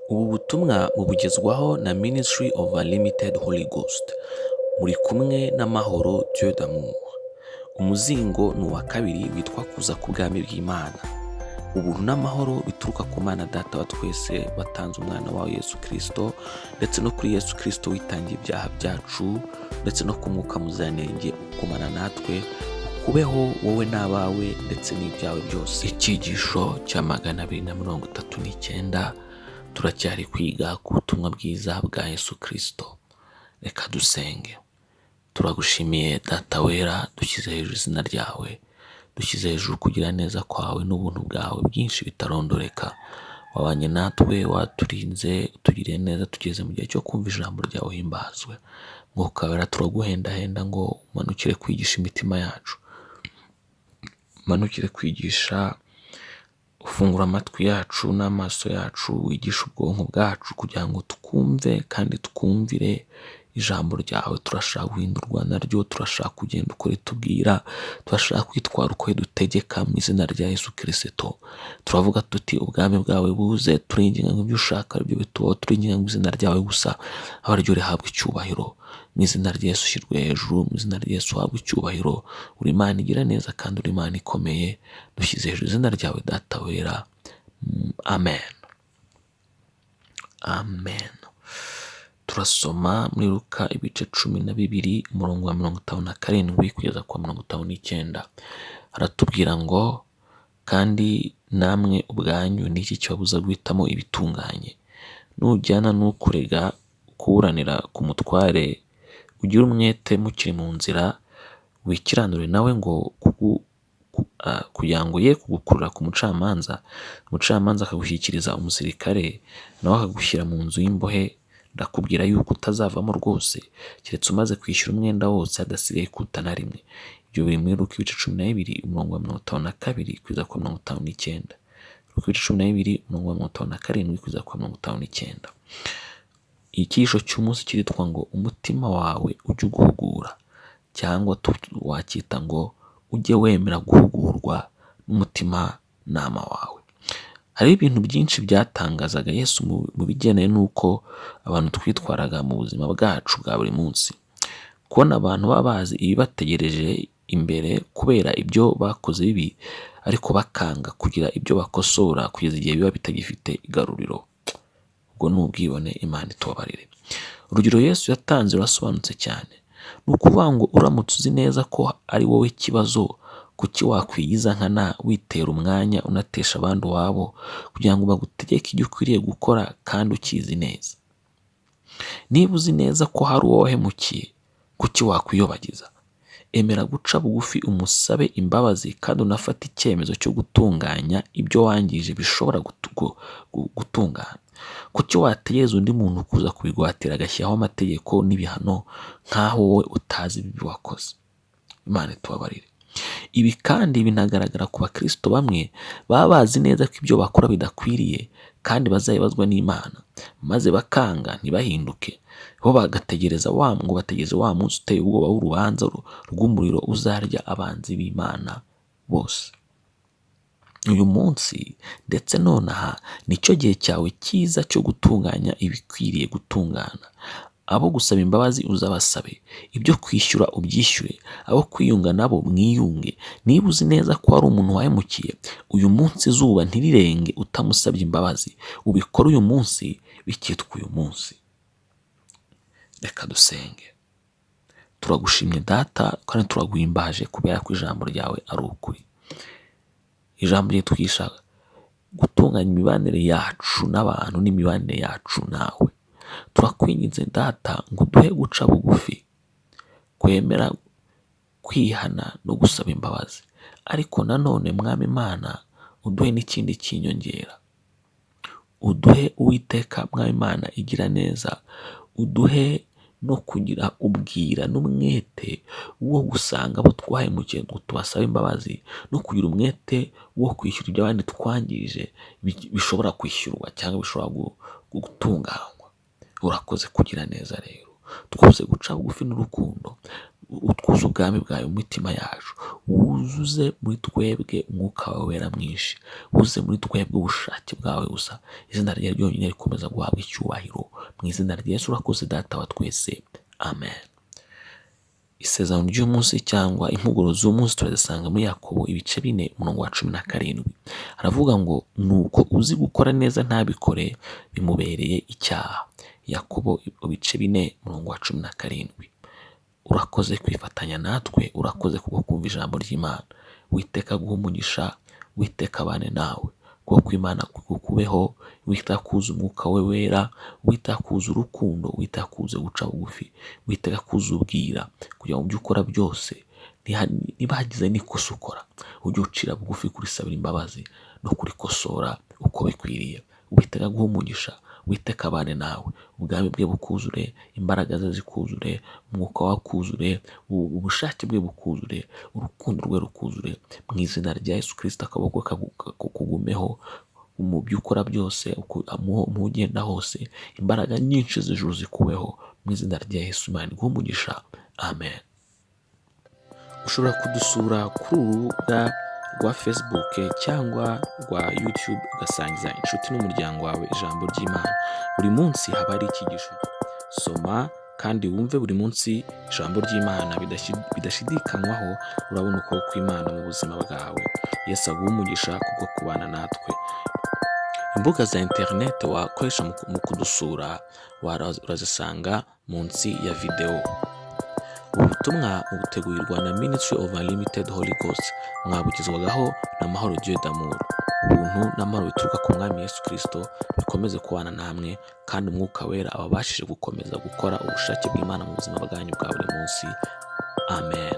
Ubu butumwa mubugezwaho na Ministry of Unlimited Holy Ghost. Muri kumwe n'Amahoro Dieu d'amour. Umuzingo ni uwa kabiri witwa Kuza k'Ubwami bw'Imana. Ubuntu n'amahoro bituruka ku Mana Data wa twese watanze umwana wawe Yesu Kristo, ndetse no kuri Yesu Kristo witangiye ibyaha byacu, ndetse no ku Mwuka Muziranenge ukumana natwe, ukubeho wowe n'abawe ndetse n'ibyawe byose. Icyigisho cya 239, turacyari kwiga ku butumwa bwiza bwa Yesu Kristo. Reka dusenge. Turagushimiye Data wera, dushyize hejuru izina ryawe, dushyize hejuru kugira neza kwawe n'ubuntu bwawe bwinshi bitarondoreka. Wabanye natwe, waturinze, utugiriye neza, tugeze mu gihe cyo kumva ijambo ryawe. Himbazwe. Mwuka wera, turaguhendahenda ngo umanukire kwigisha imitima yacu, umanukire kwigisha, ufungura amatwi yacu n'amaso yacu, wigisha ubwonko bwacu kugira ngo twumve kandi twumvire ijambo ryawe. Turashaka guhindurwa naryo, turashaka kugenda uko ritubwira, turashaka kwitwara uko ridutegeka mu izina rya Yesu Kirisito. Turavuga tuti: "Ubwami bwawe buze." Turinginga ngo ibyo ushaka aribyo bitubaho, turinginga ngo izina ryawe gusa abe ariryo rihabwa icyubahiro. Mu izina rya Yesu ushyirwe hejuru, mu izina rya Yesu uhabwe icyubahiro. Uri Imana igira neza kandi uri Imana ikomeye. Dushyize hejuru izina ryawe, Data wera. Amen, amen. Turasoma muri Luka ibice 12, umurongo wa 57 kugeza ku wa 59. Haratubwira ngo: "Kandi namwe ubwanyu, ni iki kibabuza guhitamo ibitunganye? Nujyana n'ukurega kuburanira ku mutware, ugire umwete mukiri mu nzira wikiranure nawe, ngo kugira ngo ye kugukurura ku mucamanza, umucamanza akagushyikiriza umusirikare, nawe akagushyira mu nzu y'imbohe. Ndakubwira yuko utazavamo rwose keretse umaze kwishyura umwenda wose hadasigaye ikuta na rimwe." Ibyo biri muri Luka ibice 12, umurongo wa 52 kugeza ku wa 59. Luka ibice 12, umurongo wa 57 kugeza ku wa 59. Icyigisho cy'umunsi kiritwa ngo "Umutima wawe ujye uguhugura", cyangwa wacyita ngo "Ujye wemera guhugurwa n'umutima nama wawe". Hariho ibintu byinshi byatangazaga Yesu mu bigendanye n'uko abantu twitwaraga mu buzima bwacu bwa buri munsi. Kubona abantu baba bazi ibibategereje imbere kubera ibyo bakoze bibi, ariko bakanga kugira ibyo bakosora kugeza igihe biba bitagifite igaruriro, ubwo ni ubwibone. Imana itubabarire. Urugero Yesu yatanze rurasobanutse cyane. Ni ukuvuga ngo uramutse uzi neza ko ari wowe kibazo, kuki wakwigiza nkana, witera umwanya, unatesha abandi uwabo kugira ngo bagutegeke ibyo ukwiriye gukora kandi ukizi neza? Niba uzi neza ko hari uwo wahemukiye, kuki wakwiyobagiza? Emera guca bugufi, umusabe imbabazi, kandi unafate icyemezo cyo gutunganya ibyo wangije bishobora gutungana. Kuki wategereza undi muntu kuza kubigwatira, agashyiraho amategeko n'ibihano nk'aho wowe utazi ibibi wakoze? Imana itubabarire. Ibi kandi binagaragara ku bakristo bamwe baba bazi neza ko ibyo bakora bidakwiriye kandi bazabibazwa n'Imana, maze bakanga ntibahinduke. Bo bagategereza wa ngo bategereze wa munsi uteye ubwoba w'urubanza rw'umuriro uzarya abanzi b'Imana bose. Uyu munsi, ndetse nonaha, nicyo gihe cyawe cyiza cyo gutunganya ibikwiriye gutungana. Abo gusaba imbabazi uzabasabe, ibyo kwishyura ubyishyure, abo kwiyunga nabo mwiyunge. Niba uzi neza ko hari umuntu wahemukiye, uyu munsi izuba ntirirenge utamusabye imbabazi. Ubikore uyu munsi, bikitwa uyu munsi. Reka dusenge. Turagushimye Data kandi turaguhimbaje kubera ko ijambo ryawe ari ukuri. Ijambo ritwigisha gutunganya imibanire yacu n'abantu n'imibanire yacu nawe. Turakwinginze Data ngo uduhe guca bugufi, kwemera kwihana no gusaba imbabazi. Ariko nanone, Mwami Imana, uduhe n'ikindi cy'inyongera. Uduhe, Uwiteka Mwami Imana igira neza, uduhe no kugira ubwira n'umwete wo gusanga abo twahemukiye ngo tubasabe imbabazi, no kugira umwete wo kwishyura ibyo abandi twangije bishobora kwishyurwa cyangwa bishobora gutunganywa. Urakoze kugira neza rero. Twose guca bugufi n'urukundo. Utwuze ubwami bwawe mu mitima yacu, wuzuze muri twebwe umwuka wawe wera mwinshi, wuzuze muri twebwe ubushake bwawe gusa, izina ryawe ryonyine rikomeza guhabwa icyubahiro. Mu izina rya Yesu urakoze Data wa twese, amen. Isezerano ry'umunsi cyangwa impuguro z'umunsi turazisanga muri Yakobo ibice 4 umurongo wa 17. Aravuga ngo nuko uzi gukora neza ntabikore bimubereye icyaha. Yakobo ibice 4 umurongo wa 17. Urakoze kwifatanya natwe, urakoze kubwo kumva ijambo ry'Imana. Uwiteka aguhe umugisha, Uwiteka abane nawe. Kuko Imana kukubeho, Uwiteka akuze umwuka we wera, Uwiteka akuze urukundo, Uwiteka akuze guca bugufi, Uwiteka akuze ubwira, kugira ngo ibyo ukora byose niba hagize n'ikosa ukora ujye ucira bugufi kurisabira imbabazi no kurikosora uko bikwiriye. Uwiteka aguhe umugisha, Uwiteka abane nawe, ubwami bwe bukuzure, imbaraga ze zikuzure, umwuka we akuzure, ubushake bwe bukuzure, urukundo rwe rukuzure. Mu izina rya Yesu Kristo akaboko kugumeho mu byo ukora byose, mu ugenda hose, imbaraga nyinshi z'ijuru zikubeho. Mu izina rya Yesu Imana iguhe umugisha, amen. Ushobora kudusura kuri uru rubuga rwa Facebook cyangwa rwa YouTube ugasangiza inshuti n'umuryango wawe ijambo ry'Imana. Buri munsi haba hari icyigisho. Soma kandi wumve buri munsi ijambo ry'Imana bidashidikanywaho, urabona ukuboko kw'Imana mu buzima bwawe. Yesu aguhe umugisha kubwo kubana natwe. Imbuga za interineti wakoresha mu kudusura urazisanga munsi ya videwo. Ubu butumwa butegurirwa na Ministry of Unlimited Holy Ghost, mwabugezwagaho na Mahoro Dieu d'Amour. Ubuntu n'amahoro bituruka ku Mwami Yesu Kristo bikomeze kubana namwe, kandi Umwuka Wera ababashije gukomeza gukora ubushake bw'Imana mu buzima bwanyu bwa buri munsi. Amen.